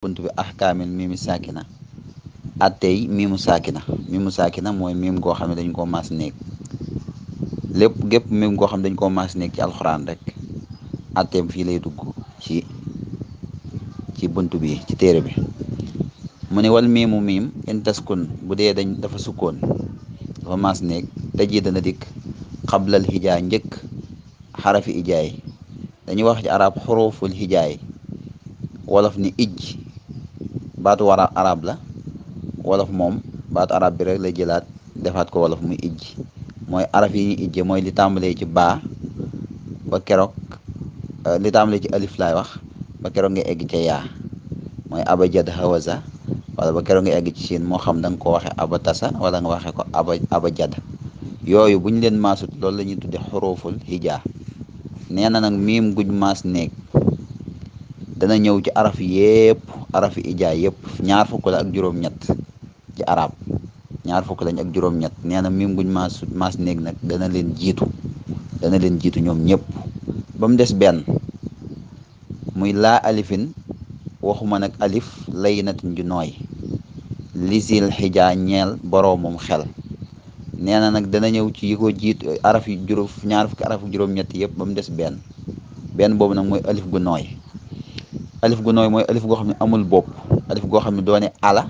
bunt bi ahkaamil miimi saakina attey miimu saakina mooy miim goo xam ne dañ koo maas néeg gépp miim goo xam ne dañ koo maas néeg ci alxuraan rek atteem fii lay dugg ci bunt bi ci téere bi mu ne wal miimu miim in taskun bu dee dafa sukkoon dafa maas néeg taji dana dikk xablal hijaa njëkk xarafi ijaay dañuy wax ci arab xuruful hijaay wolof ni ij baatu arab la wolof moom baatu arab bi rek la jëlaat defaat ko wolof muy ij mooy araf yi ñuy ijje mooy li tàmbalee ci baa ba keroog li tàmbalee ci alif laay wax ba keroog nga egg ca yaa mooy abajad hawaza wala ba keroog nga egg ci siin moo xam da nga ko waxe aba tasa wala nga waxe ko abajad yooyu bu ñu leen maasut loolu la ñuy tudde xuruful hijaa nee na nag miim guñ maas néeg dana ñëw ci araf yépp arafi ijaa yépp ñaar fukk la ak juróom-ñett ci arab ñaar fukk lañ ak juróom-ñett nee na miim guñ maas néeg nag dana leen jiitu ñoom ñëpp ba mu des benn muy laa alifin waxuma nag alif lay natin ju nooy lisil xijaa ñeel boroomum xel nee na nag dana ñëw ci yi ko jiitu araf yu ñaar fukki araf juróom-ñett yëpp ba mu des benn boobu nag mooy alif gu nooy mooy alif goo xam ne amul bopp alif goo xam ne doone ala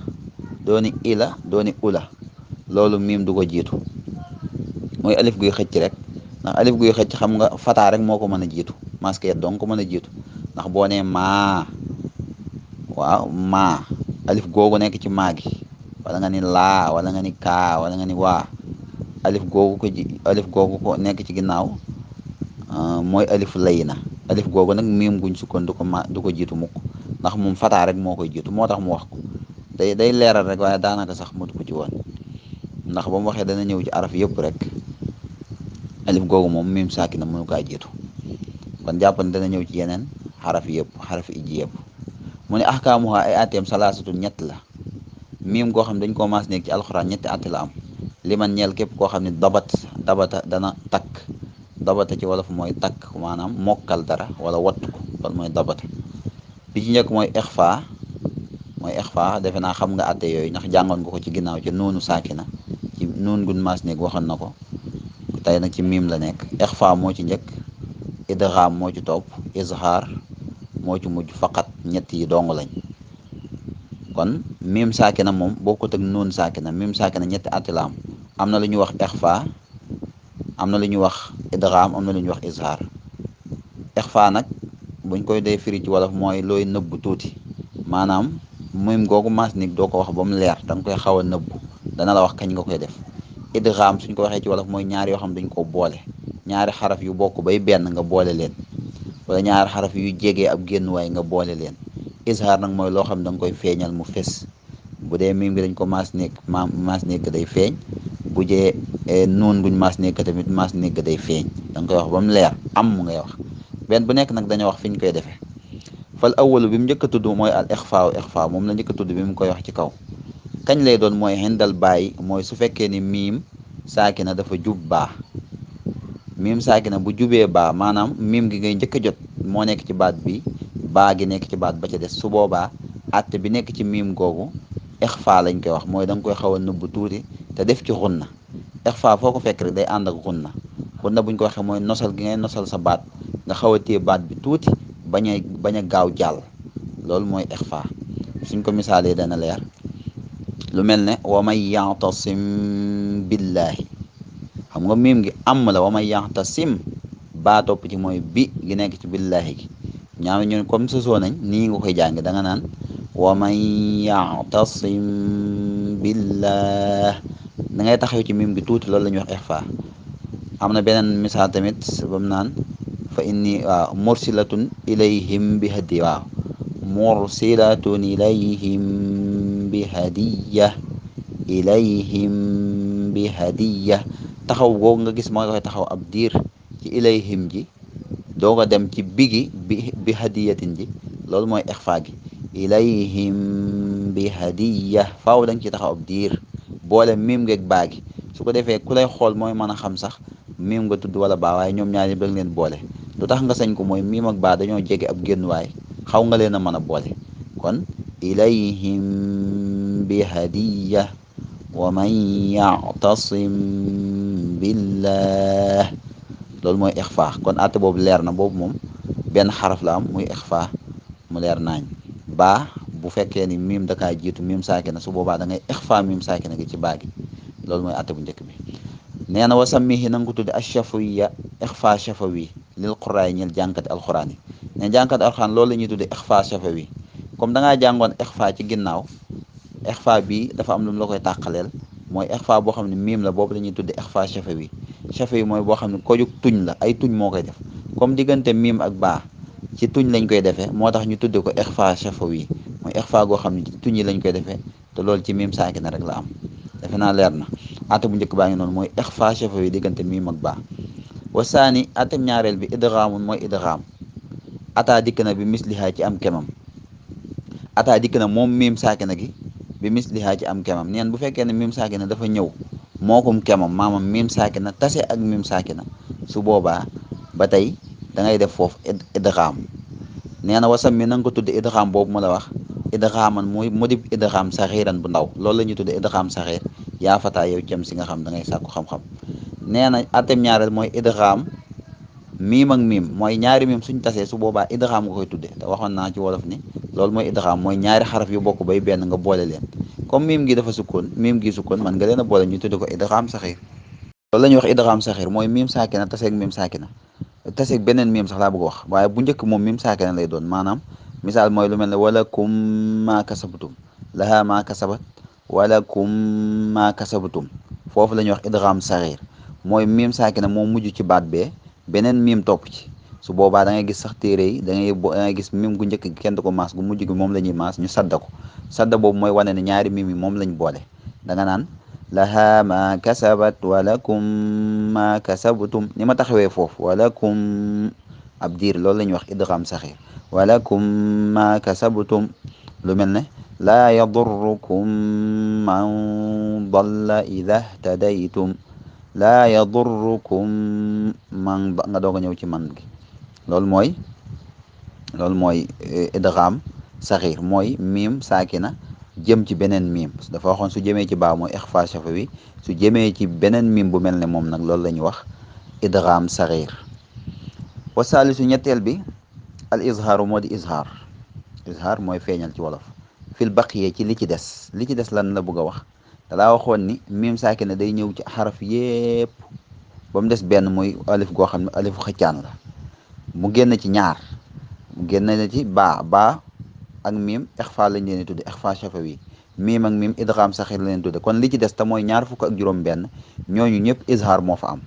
doone ila doone ula loolu miim du ko jiitu mooy alif guy xëcc rek ndax alif guy xëcc xam nga fataa rek moo ko mën a jiitu masque donc ko mën a jiitu ndax boo nee maa waaw maa alif googu nekk ci maa gi wala nga ni laa wala nga ni kaa wala nga ni waa alif googu ko nekk ci ginnaaw mooy alif lay na alif googu nag miim guñ sukkoon du ko jiitu mukk ndax moom fataa rek moo koy jiitu moo tax mu wax ko day leeral rek waaye daanaka sax matu ko ci woon ndax ba mu waxee dana ñëw ci araf yëpp rek alif googu moom miim saakina mënu kaa jiitu kon jàppan dana ñëw ci yeneen xaraf yëpp xaraf iji yëpp mu ne ahkaamuha ay atteem salaasatu ñett la miim goo xam ne dañ koo maas nekk ci alxuraan ñetti atte la am li man ñeel képp koo xam ne dabata dana takk dabata ci wolof mooy takk maanaam mokkal dara wala wattu ko loolu mooy dabata bi ci njëkk mooy ixfa defe naa xam nga atte yooyu ndax jàngoon nga ko ci ginnaaw ci nuunu saakina ci nuun gun maas néeg waxoon na ko tey nag ci miim la nekk ixfa moo ci njëkk idgham moo ci topp izhaar moo ci mujj faqat ñett yi dong lañ kon miim saakina moom bokkut ak nuun saakina miim saakina ñetti atti la am na lu ñuy wax ixfa am na lu ñuy wax idgham am na lu ñuy wax izhaar ixfa nag buñ koy dee firi ci wolof mooy looy nëbbu tuuti maanaam miim googu maas néeg doo ko wax ba mu leer da nga koy xaw a nëbbu dana la wax kañ nga koy def idgham suñ ko waxee ci wolof mooy ñaar yoo xam dañ ko boole ñaari xaraf yu bokk bay benn nga boole leen wala ñaari xaraf yu jegee ab génnuwaay nga boole leen izhaar nag mooy loo xam da nga koy feeñal mu fes bu dee miim gi dañ ko maas néeg day feeñ bu jee nuun guñ maas néeg tamit maas néeg day feeñ da nga koy wax ba mu leer am ngay wax benn bu nekk nag dañoo wax fi ñu koy defee fal awalu bi mu njëkk a tudd mooy al ixfa moom la njëkk a tudd bi mu koy wax ci kaw kañ lay doon mooy xindal bàyyi mooy su fekkee ni miim saakina dafa jub baa miim saakina bu jubee baa maanaam miim gi ngay njëkk a jot moo nekk ci baat bi baa gi nekk ci baat ba ca des su boobaa atte bi nekk ci miim googu ixfa lañ koy wax mooy da nga koy xaw a nëbbu tuuti te def ci xunna ixfa foo ko fekk rek day ànd ak xunna buñ ko waxee mooy nosal gi ngay nosal sa baat nga xaw a téye baat bi tuuti bañ a gaaw jàll loolu mooy ixfa suñ ko misaalee dana leer lu mel ne wa man ya'tasim billahi xam nga miim gi am la wa man ya'tasim baa topp ci mooy bi gi nekk ci billahi gi ñaam ñun comme sosoo nañ nii nga koy jàng da nga naan wa man ya'tasim billah da ngay taxaw ci miim gi tuuti loolu la ñuy wax ixfa am na beneen misaal tamit bam naan fa inni waaw mursilatun ilayhim bi hadiya waaw mursilatun ilayhim bi hadiya taxaw googu nga gis moo koy taxaw ab diir ci ilayhim ji doo ko dem ci bigi bi hadiyatin ji loolu mooy ixfa gi ilayhim bi hadiya faaw da nga ci taxaw ab diir boole miim ngeeg baa gi su ko defee ku lay xool mooy mën a xam sax miim nga tudd wala baa waaye ñoom ñaar yëpp da nga leen boole lu tax nga sañ ko mooy miim ak baa dañoo jege ab génnuwaay xaw nga leen a mën a boole kon ilayhim bi hadiya wa man yactasim billah. loolu mooy ixfa. kon àtte boobu leer na. boobu moom benn xaraf la am muy ixfa, mu leer naañ. baa bu fekkee ni miim dakaa jiitu miim saakina, su boobaa da ngay ixfa miim saakina gi ci baa gi. loolu mooy àtte bu njëkk bi. nee na wasammihi na nga ko tudde achafawiya ixfa chafawi lil quraay ñel jànkati alxuraan yi. ne jànkati alxuraan loolu la ñuy tudde ixfa chafawi. comme da ngaa jàngoon ixfa ci ginnaaw, ixfa bi dafa am lu mu la koy tàqaleel. mooy ixfa boo xam ne miim la, boobu la ñuy tudde ixfa chafawi. chafawi mooy boo xam ne ko jug tuñ la, ay tuñ moo koy def. comme diggante miim ak baa ci tuñ lañ koy defee, moo tax ñu tudde ko ixfa chafawi. mooy ixfa goo xam ne ci tuñ yi lañ koy defee, te loolu ci miim saakina rek la am. defe naa leer na. ate bu njëkk baa ngi noonu mooy ixfa chafawi diggante miim ak baa. wasaani atem ñaareel bi idghaamun mooy idghaam. ataa dikk na bi mislihaa ci am kemam. ataa dikk na moom miim saakina gi bi mislihaa ci am kemam. neen bu fekkee ne miim saakina dafa ñëw mookum kemam, maamam miim saakina tase ak miim saakina, su boobaa ba tey da ngay def foofu idgham. nee na wasam mi na nga ko tudde idgham boobu mu la wax idghaman mu di idgham saxiiran bu ndaw. loolu la ñuy tudde idgham saxiir. yaa fataa yow cem si nga xam da ngay sàkku xam-xam. nee na atem ñaareel mooy idgham miim ak miim, mooy ñaari miim suñ tasee, su boobaa idgham nga koy tudde. te waxoon naa ci wolof ni loolu mooy idgham, mooy ñaari xaraf yu bokk bay benn nga boole leen. comme miim gi dafa sukkoon, miim gi sukkoon, man nga leen a boole ñu tudde ko idgham saxiir. loolu la ñuy wax idgham saxiir, mooy miim saakina taseeg miim saakina, taseeg beneen miim sax laa bëgg a wax, waaye bu njëkk moom miim saakina lay doon. maanaam misaal mooy lu mel ne walakum maa kasabtum, laha maa kasabat, walakum maa kasabtum. foofu la ñuy wax idgham saxiir, mooy miim saakina moo mujj ci baat bee, beneen miim topp ci. su boobaa da ngay gis sax téere yi da ngay gis miim gu njëkk gi kenn du ko maas, gu mujj gi moom la ñuy maas, ñu sadda ko. sadda boobu mooy wane ne ñaari miim yi moom lañ boole. da nga naan laha ma kasabat walakum ma kasabtum, ni ma taxawee foofu walakum ab diir. loolu la ñuy wax idgham saxiir. walakum ma kasabtum, lu mel ne laa yadurrukum man dalla ida htadaytum, laa yadurrukum man, nga doog a ñëw ci man gi. loolu mooy idgham saxiir, mooy miim saakina jëm ci beneen miim. dafa waxoon su jëmee ci baa mooy ixfa chafawi, su jëmee ci beneen miim bu mel ne moom nag loolu la ñuy wax idgham saxiir. wa saalisu ñetteel bi al izhaaru moo di izhaar. izhaar mooy feeñal ci wolof. fil baqiye ci li ci des. li ci des lan la bëgg a wax? dalaa waxoon ni miim saakina day ñëw ci xaraf yépp ba mu des benn, muy alif goo xam ne alifu xëccaan la. mu génn ci ñaar, mu génn na ci baa ak miim ixfa lañ leen di tudde, ixfa chafawi. miim ak miim idgham saxiir la leen tudde. kon li ci des te mooy ñaar fukk ak juróom benn, ñooñu ñëpp izhaar moo fa am.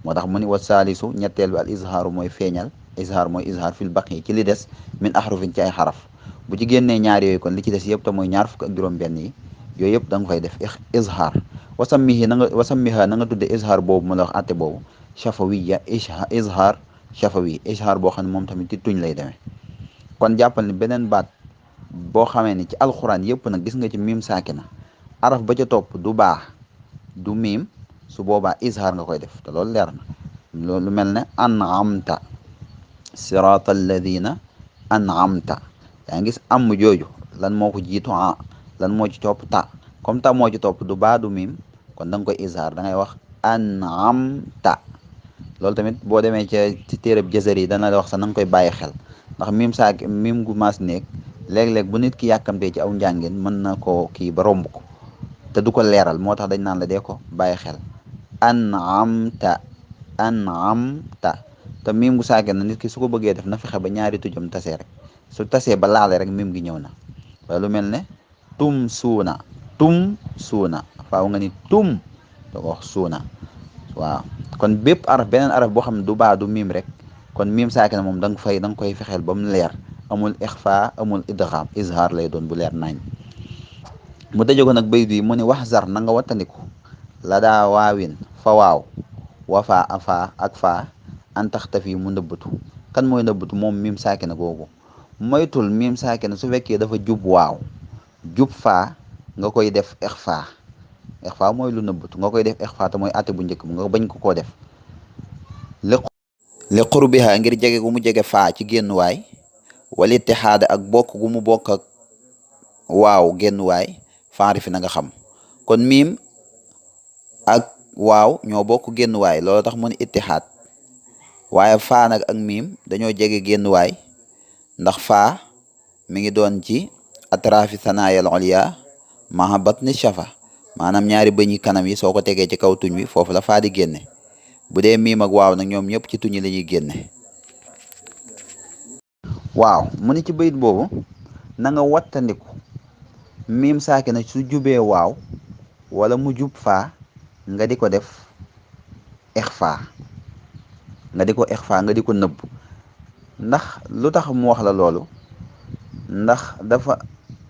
moo tax mu ni wa saalisu ñetteel bi al izhaaru mooy feeñal. izhaar mooy izhaar fil baqi ci li des min ahrufin ci ay xaraf. bu ci génnee ñaar yooyu kon li ci des yëpp te mooy ñaar fukk ak juróom benn yi, yooyu yëpp da nga koy def izhaar. wasammiha na nga tudde izhaar boobu mu la wax àtte boobu chafawiya, izhaar chafawi, izhaar boo xam ne moom tamit ci tuñ lay demee. kon jàppal ni beneen baat boo xamee ni ci alxuraan yëpp nag gis nga ci miim saakina, araf ba ca topp du baa du miim, su boobaa izhaar nga koy def. te loolu leer na. loolu mel ne an'amta sirata alladina an'amta, yaa ngi gis am jooju lan moo ko jiitu lan moo ci topp ta. comme ta moo ci topp du baa du miim, kon da nga koy izhaar, da ngay wax an'amta. loolu tamit boo demee ci téereb jazari yi dana la wax sax na nga koy bàyyi xel, ndax miim gu maas néeg léeg-léeg bu nit ki yàkkamtee ci aw njàngin mën na ko kii ba romb ko te du ko leeral. moo tax dañ naan la dee ko bàyyi xel. an'amta te miim gu saake na nit ki su ko bëggee def na fexe ba ñaari tujam tasee rek. su tasee ba laale rek miim gi ñëw na. waaye lu mel ne tum suuna faaw nga ni tum da ko wax suuna. waaw kon bépp araf, beneen araf boo xam ne du baa du miim rek, kon miim saakina moom da nga koy fexeel ba mu leer. amul ixfa amul idgham, izhaar lay doon bu leer nañ. mu tëjee ko nag bayt bi mu ne wax zar na nga wattandiku la daa waawin fa waaw wafa afa ak faa an taxtafi mu nëbbatu. kan mooy nëbbatu? moom miim saakina googu. moytul miim saakina su fekkee dafa jub waaw jub faa nga koy def ixfa. ixfa mooy lu nëbbatu, nga koy def ixfa te mooy àtte bu njëkk bu nga bañ ko koo def li qurbiha ngir jege gu mu jege faa ci génn waay, wal ittihaada ak bokk gu mu bokk ak waaw génn waay faarifi na nga xam. kon miim ak waaw ñoo bokk génn waay loolu tax mu ne ittihaad. waaye faa nag ak miim dañoo jege génn waay ndax faa mi ngi doon ci atrafi sanaayal ulya maha batni shafa, maanaam ñaari bëñi kanam yi soo ko tegee ci kaw tuñ wi foofu la faa di génne. bu dee miim ak waaw nag ñoom ñëpp ci tuñ la ñuy génne. waaw mu ni ci bayit boobu na nga wattandiku miim saaki na su jubee waaw wala mu jub faa nga di ko def ixfaa, nga di ko ixfaa nga di ko nëbb. ndax lu tax mu wax la loolu, ndax dafa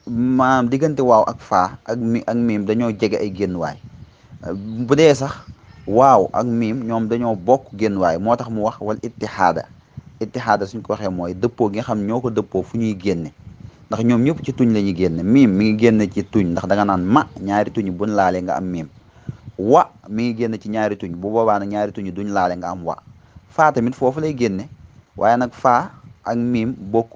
maanaam diggante waaw ak faa ak miim dañoo jege ay génnuwaay. bu dee sax waaw ak miim ñoom dañoo bokk génnuwaay moo tax mu wax wal ittihaada suñ ko waxee mooy dëppoo gi nga xam ñoo ko dëppoo fu ñuy génne. ndax ñoom ñëpp ci tuñ la ñuy génne. miim mi ngi génn ci tuñ ndax da nga naan ma ñaari tuñ buñ laalee nga am miim. wa mi ngi génn ci ñaari tuñ bu boobaa nag ñaari tuñ duñ laale nga am wa. faa tamit foofu lay génne waaye nag faa ak miim bokk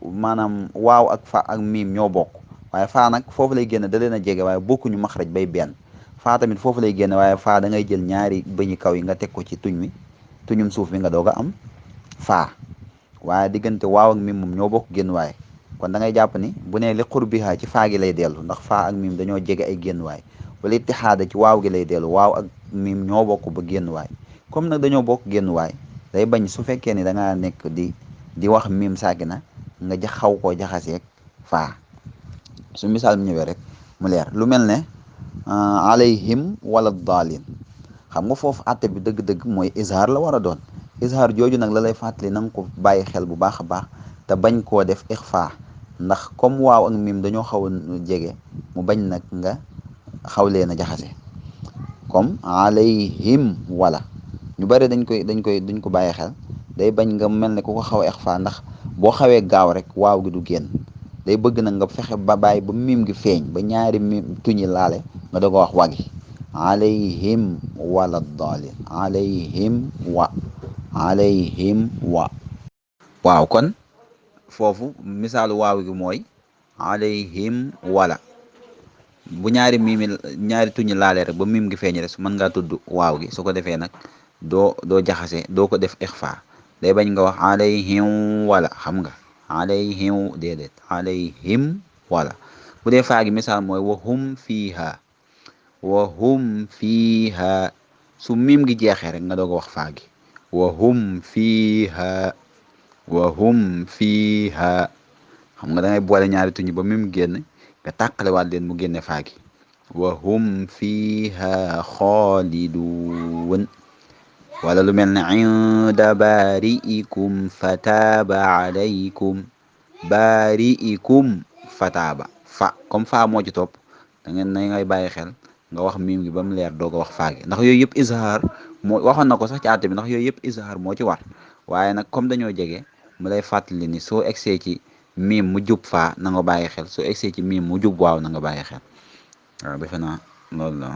maanaam waaw ak faa ak miim ñoo bokk waaye faa nag foofu lay génne da leen a jege waaye bokkuñu maxraj bay benn. faa tamit foofu lay génne waaye faa da ngay jël ñaari bëñi kaw yi nga teg ko ci tuñ mi tuñum suuf mi nga doog a am faa. waaye diggante waaw ak miim moom ñoo bokk génn waaye kon da ngay jàpp ni bu ne li qurbiha ci faa gi lay dellu ndax faa ak miim dañoo jege ay génn waay. wala ittihaada ci waaw gi lay dellu waaw ak miim ñoo bokk ba génn waay. comme nag dañoo bokk génn waay day bañ su fekkee ni da ngaa nekk di wax miim saakina nga xaw koo jaxaseeg faa. su misaal mi ñëwee rek mu leer lu mel ne alayhim wala daalin xam nga foofu àtte bi dëgg-dëgg mooy izhaar la war a doon. izhaar jooju nag la lay fàttali na nga ko bàyyi xel bu baax a baax te bañ koo def ixfaa ndax comme waaw ak miim dañoo xaw a jege mu bañ nag nga xaw leen a jaxase. comme alayhim wala ñu bari duñ ko bàyyi xel day bañ nga mel ne ku ko xaw a ixfaa ndax boo xawee gaaw rek waaw gi du génn. day bëgg nag nga fexe ba bàyyi ba miim gi feeñ ba ñaari miim tuñi laale nga doog a wax wagi alayhim wala daalin alayhim wa. waaw kon foofu misaalu waaw gi mooy alayhim wala bu ñaari tuñi laale rek ba miim gi feeñ rek su mën ngaa tudd waaw gi su ko defee nag doo jaxase doo ko def ixfa. day bañ nga wax alayhim wala xam nga alayhim déedéet alayhim wala. bu dee faa gi misaal mooy wa hum fiiha su miim gi jeexee rek nga doog a wax faa gi wa hum fiiha xam nga da ngay boole ñaari tuñi ba miim génn nga tàqalewaat leen mu génne faa gi wa hum fiiha xaalidun. wala lu mel ne inda baari'ikum fataaba alaykum baari'ikum fataaba fa comme fa moo ci topp da ngay bàyyi xel nga wax miim gi ba mu leer doog a wax faa gi ndax yooyu yëpp izhaar moo waxoon na ko sax ci àtte bi ndax yooyu yëpp izhaar moo ci war. waaye nag comme dañoo jege mu lay fàttali ni soo egsee ci miim mu jub faa na nga bàyyi xel soo egsee ci miim mu jub waaw na nga bàyyi xel. waaw defe naa loolu la.